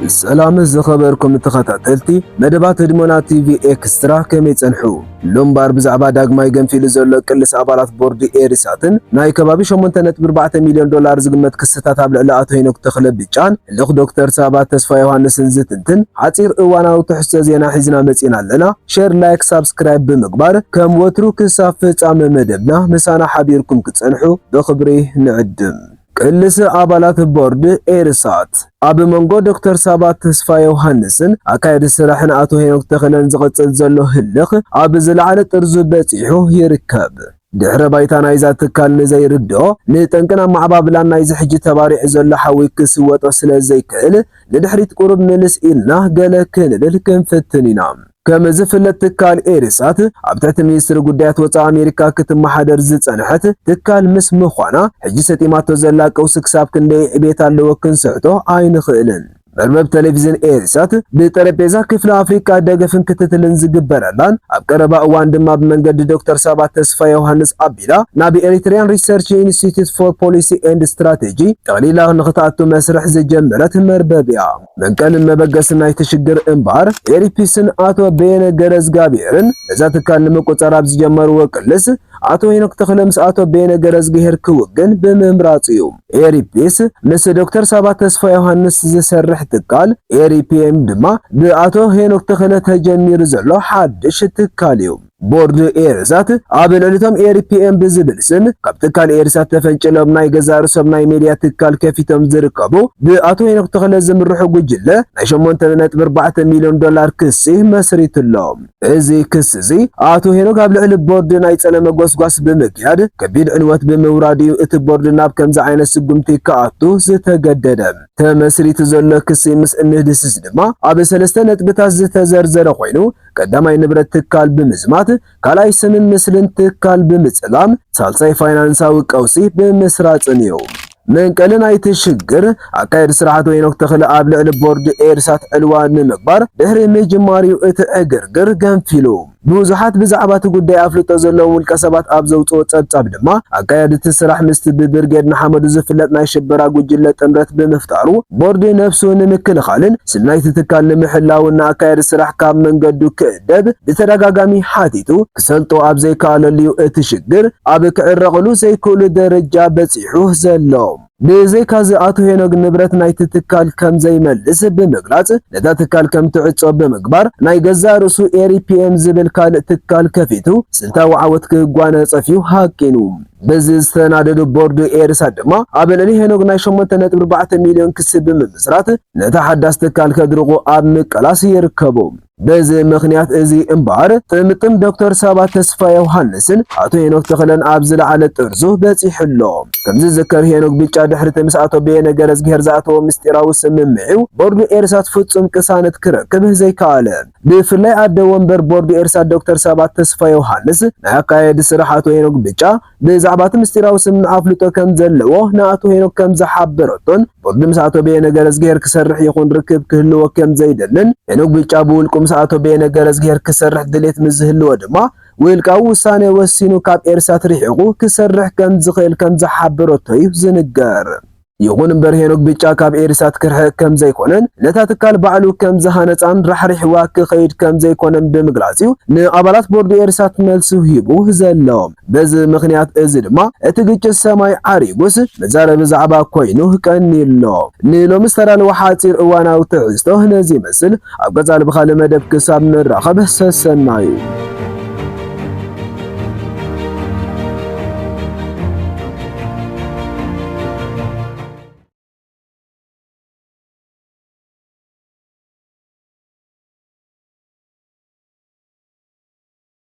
ሰላም ዝኸበርኩም ተኸታተልቲ መደባት ህድሞና ቲቪ ኤክስትራ፣ ከመይ ጸንሑ? ሎምባር ብዛዕባ ዳግማይ ገንፊሉ ዘሎ ቅልስ ኣባላት ቦርድ ኤሪሳትን ናይ ከባቢ ሸሞንተ ነጥቢ ኣርባዕተ ሚልዮን ዶላር ዝግመት ክስታት ኣብ ልዕሊ ኣቶ ሄኖክ ተኽለ ብጫን ልኽ ዶክተር ሳባ ተስፋ ዮሃንስን ዝትንትን ሓጺር እዋናዊ ትሕዝቶ ዜና ሒዝና መጺና ኣለና። ሼር፣ ላይክ፣ ሳብስክራይብ ብምግባር ከም ወትሩ ክሳብ ፍጻመ መደብና ምሳና ሓቢርኩም ክጸንሑ ብኽብሪ ንዕድም። ቅልስ ኣባላት ቦርድ ኤሪሳት ኣብ መንጎ ዶክተር ሳባ ተስፋ ዮሃንስን ኣካየዲ ስራሕን ኣቶ ሄኖክ ተኽለን ዝቕጽል ዘሎ ህልኽ ኣብ ዝለዓለ ጥርዙ በጺሑ ይርከብ። ድሕረ ባይታ ናይዛ ትካል ንዘይርድኦ፣ ንጠንቅን ኣመዓባብላን ናይዚ ሕጂ ተባሪዑ ዘሎ ሓዊ ክስወጦ ስለ ዘይክእል፣ ንድሕሪት ቁሩብ ምልስ ኢልና ገለ ክንብል ክንፍትን ኢና። ከም ዝፍለጥ ትካል ኤሪሳት ኣብ ትሕቲ ሚኒስትሪ ጉዳያት ወጻኢ ኣሜሪካ ክትመሓደር ዝጸንሐት ትካል ምስ ምዃና፣ ሕጂ ሰጢማቶ ዘላ ቀውሲ ክሳብ ክንደይ ዕቤት ኣለዎ ክንስሕቶ ኣይንኽእልን። መርበብ ቴሌቪዝን ኤሪሳት ብጠረጴዛ ክፍሊ ኣፍሪቃ ደገፍን ክትትልን ዝግበረላን፣ ኣብ ቀረባ እዋን ድማ ብመንገዲ ዶክተር ሳባ ተስፋ ዮሃንስ ኣቢላ ናብ ኤሪትሪያን ሪሰርች ኢንስቲትዩት ፎር ፖሊሲ ኤንድ ስትራቴጂ ጠቕሊላ ንኽትኣቱ መስርሕ ዝጀመረት መርበብ እያ። መንቀልን መበገስን ናይቲ ሽግር እምበኣር፣ ኤሪፒስን ኣቶ በየነ ገረዝጋብሄርን ነዛ ትካል ንምቁጻር ኣብ ዝጀመርዎ ቅልስ፣ ኣቶ ሄኖክ ተኽለ ምስ ኣቶ በየነ ገረዝግሄር ክውግን ብምምራጹ እዩ። ኤሪፒስ ምስ ዶክተር ሳባ ተስፋ ዮሃንስ ዝሰርሕ ትካል፣ ኤሪፒኤም ድማ ብኣቶ ሄኖክ ተኽለ ተጀሚሩ ዘሎ ሓድሽ ትካል እዩ። ቦርድ ኤሪሳት ኣብ ልዕሊቶም ኤሪፒኤም ብዝብል ስም ካብ ትካል ኤሪሳት ተፈንጭሎም ናይ ገዛእ ርእሶም ናይ ሜድያ ትካል ከፊቶም ዝርከቡ ብኣቶ ሄኖክ ተኽለ ዝምርሑ ጉጅለ ናይ ሸሞንተ ነጥቢ ኣርባዕተ ሚልዮን ዶላር ክሲ መስሪትሎም። እዚ ክሲ እዚ ኣቶ ሄኖክ ኣብ ልዕሊ ቦርድ ናይ ጸለመ ጎስጓስ ብምክያድ ከቢድ ዕንወት ብምውራድ እዩ እቲ ቦርድ ናብ ከምዚ ዓይነት ስጉምቲ ክኣቱ ዝተገደደ። ተመስሪቱ ዘሎ ክሲ ምስ እንህድስስ ድማ ኣብ ሰለስተ ነጥብታት ዝተዘርዘረ ኮይኑ፣ ቀዳማይ ንብረት ትካል ብምዝማት፣ ካልኣይ ስምን ምስልን ትካል ብምጽላም፣ ሳልሳይ ፋይናንሳዊ ቀውሲ ብምስራጽን እዩ። መንቀሊ ናይቲ ሽግር፣ ኣካየዲ ስራሕ ኣቶ ሄኖክ ተኽለ ኣብ ልዕሊ ቦርድ ኤሪሳት ዕልዋ ንምግባር ድሕሪ ምጅማር እዩ እቲ ዕግርግር ገንፊሉ። ብዙሓት ብዛዕባ እቲ ጉዳይ ኣፍልጦ ዘለዎም ውልቀ ሰባት ኣብ ዘውፅኦ ጸብጻብ ድማ፣ ኣካየድቲ ስራሕ ምስቲ ብብርጌድ ንሓመዱ ዝፍለጥ ናይ ሽበራ ጉጅለ ጥምረት ብምፍጣሩ፣ ቦርድ ነብሱ ንምክልኻልን ስም ናይቲ ትካል ንምሕላውን ንኣካየዲ ስራሕ ካብ መንገዱ ክእደብ ብተደጋጋሚ ሓቲቱ ክሰልጦ ኣብ ዘይከኣለሉ እዩ እቲ ሽግር ኣብ ክዕረቕሉ ዘይክእሉ ደረጃ በጺሑ ዘሎ። ብዘይካዚ ኣቶ ሄኖክ ንብረት ናይቲ ትካል ከም ዘይመልስ ብምግላጽ፣ ነታ ትካል ከም ትዕጾ ብምግባር፣ ናይ ገዛእ ርእሱ ኤሪፒኤም ዝብል ካልእ ትካል ከፊቱ ስልታዊ ዓወት ክጓነጸፍ እዩ ሃቂኑ። በዚ ዝተናደዱ ቦርድ ኤሪሳት ድማ ኣብ ልዕሊ ሄኖክ ናይ ሸሞንተ ነጥቢ ኣርባዕተ ሚልዮን ክሲ ብምምስራት፣ ነታ ሓዳስ ትካል ከድርቑ ኣብ ምቅላስ ይርከቡ። በዚ ምኽንያት እዚ እምበኣር፣ ጥምጥም ዶክተር ሳባ ተስፋ ዮሃንስን ኣቶ ሄኖክ ተኽለን ኣብ ዝለዓለ ጥርዙ በጺሑ ኣሎ። ከም ዝዝከር፣ ሄኖክ ብጫ ድሕሪ እቲ ምስ ኣቶ በየነ ገረዝግሄር ዝኣተዎ ምስጢራዊ ስምምዕ'ዩ ቦርዱ ኤሪሳት ፍጹም ቅሳነት ክረክብ ዘይከኣለ። ብፍላይ ኣደ ወንበር ቦርዱ ኤሪሳት ዶክተር ሳባ ተስፋ ዮሃንስ፣ ናይ ኣካየዲ ስራሕ ኣቶ ሄኖክ ብጫ ብዛዕባ እቲ ምስጢራዊ ስምምዕ ኣፍልጦ ከም ዘለዎ ንኣቶ ሄኖክ ከም ዝሓበረቶን፣ ቦርድ ምስ ኣቶ በየነ ገረዝግሄር ክሰርሕ ይኹን ርክብ ክህልዎ ከም ዘይደልን፣ ሄኖክ ብጫ ብውልቁ ምስ ኣቶ በየነ ገረዝግሄር ክሰርሕ ድሌት ምስ ዝህልዎ ድማ፣ ውልቃዊ ውሳነ ወሲኑ ካብ ኤሪሳት ርሒቑ ክሰርሕ ከም ዝኽእል ከም ዝሓበረቶ እዩ ዝንገር። ይኹን እምበር፣ ሄኖክ ብጫ ካብ ኤሪሳት ክርሕቕ ከም ዘይኮነን፣ ነታ ትካል ባዕሉ ከም ዝሃነጻን ራሕሪሕዋ ክኸይድ ከም ዘይኮነን ብምግላጽ እዩ ንኣባላት ቦርድ ኤሪሳት መልሱ ሂቡ ዘሎ። በዚ ምኽንያት እዚ ድማ፣ እቲ ግጭት ሰማይ ዓሪጉስ መዛረቢ ዛዕባ ኮይኑ ቀንዩ ኣሎ። ንሎሚ ዝተዳለወ ሓጺር እዋናዊ ትሕዝቶ ነዚ ይመስል። ኣብ ቀጻሊ ብኻልእ መደብ ክሳብ ንራኸብ፣ ሰሰናዩ።